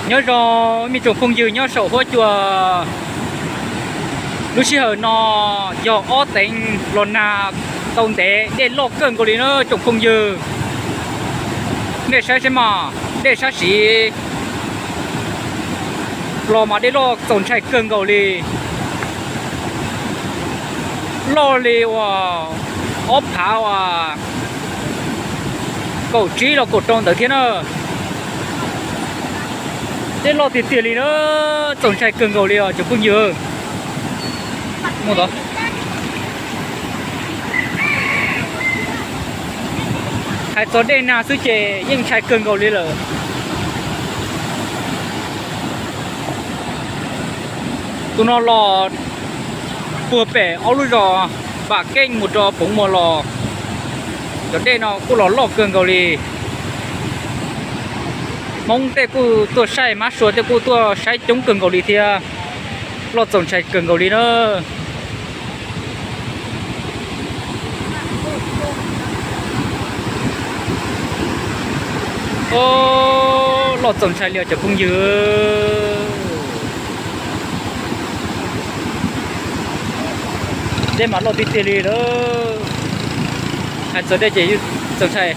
Nyob zoo me tsoom phooj ywg nyob saum huab cua, lub sij hawm no yog ob teev los nag tau ntev, dej loj kawg nkaus li na tsoom phooj ywg. Nej saib seb mas, dej sab siv los mas dej loj txaus ntshai kawg nkaus li. Loj li uas ob phav uas kaum tsib los kaum rau ntawd thiab na. Dej loj tiag tiag li na, txaus ntshai kawg nkaus li os cov phooj ywg. Hais txog dej nag xwb ces yeej ntshai kawg nkaus li lawm. Tus no los puag pem ob lub zos Vam Keej mus rau Poov Muas los, cov dej no kuj los loj kawg nkaus li. Hmoob tej kuj tuaj saib, mab sua tej kuj tuaj saib coob kawg nkaus li thiab. Loj txaus ntshai kawg nkaus li na. Loj txaus ntshai li os cov phooj ywg. Dej mas loj tiag tiag li lawm. Hais txog dej ces txaus ntshai.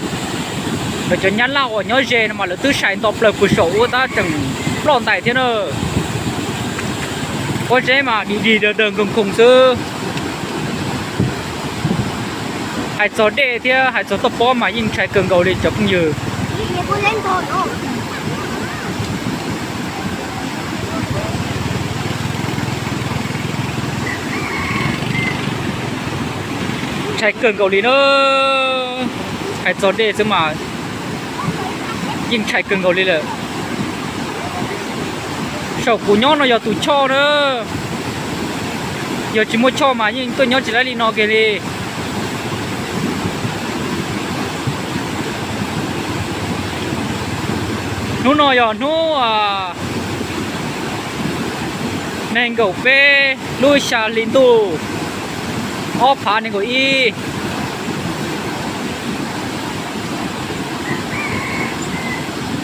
Lawv cov nyab laj uas nyob ze no mas lawv twb sai nto plaws puag saum ub tab tseem ploj ntais thiab na. Pob zeb mas dig dig dawg dawg nkoog nkoog xwb. Hais txog dej thiab hais txog toj pob mas yeej ntshai kawg nkaus li cov phooj ywg. Ntshai kawg nkaus li na. Hais txog dej xwb mas yeej ntshai kawg nkaus li lawm. Saum kuv nyob no yog tus choj na. Yog tsis muaj choj mas yeej tuaj nyob tsis laib li no kiag li. Hnub no yog hnub nees nkaum peb lub xya hli ntuj ob phav nees nkaum ib.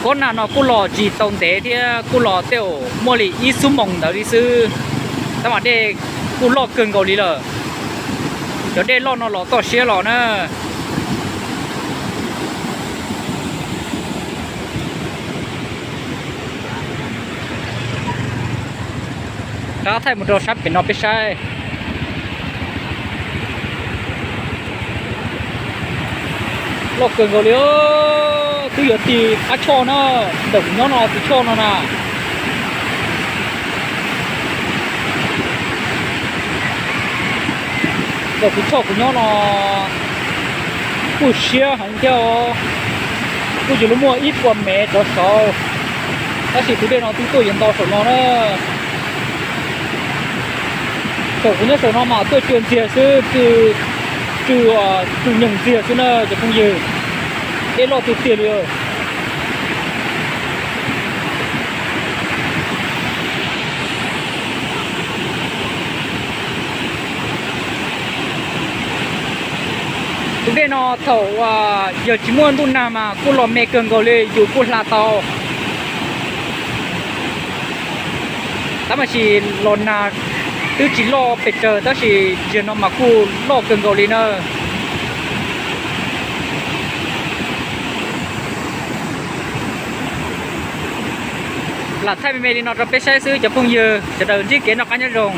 Kob nag no kuj los tsis tau ntev thiab, kuj los tej zaum muaj li ib xuab moos ntawd li xwb, tab mas dej kuj loj kawg nkaus li lawm. Cov dej loj no los toj siab los na. Rov thaij mus rau sab pem no peb saib. Loj kawg nkaus li, twb yuav tig qab choj na, ntawm kuv nyob no tus choj no na. Ntawm tus choj kuv nyob no kuj siab heev thiab os, kuj yog lub muaj ib puas mev rov saud, tab sis tus dej no twb tuaj yuav nto saum no na. Saum kuv nyob saum no mas tuaj cua ntxiag xwb, tsw, tsw nyoog ntxiag xwb na cov phooj ywg, dej loj tiag tiag li. Tus dej no thaum yog tsis muaj ntuj nag mas kuj los me kawg nkaus li, yus kuj hla tau. Tab mas sis los nag twb tsis loj pes tsawg tab sis zaum no mas kuj loj kawg nkaus li na. Lam thaij me me li no rau peb saib xwb cov phooj ywg, sawv daws ntsib kev noj qab nyob zoo.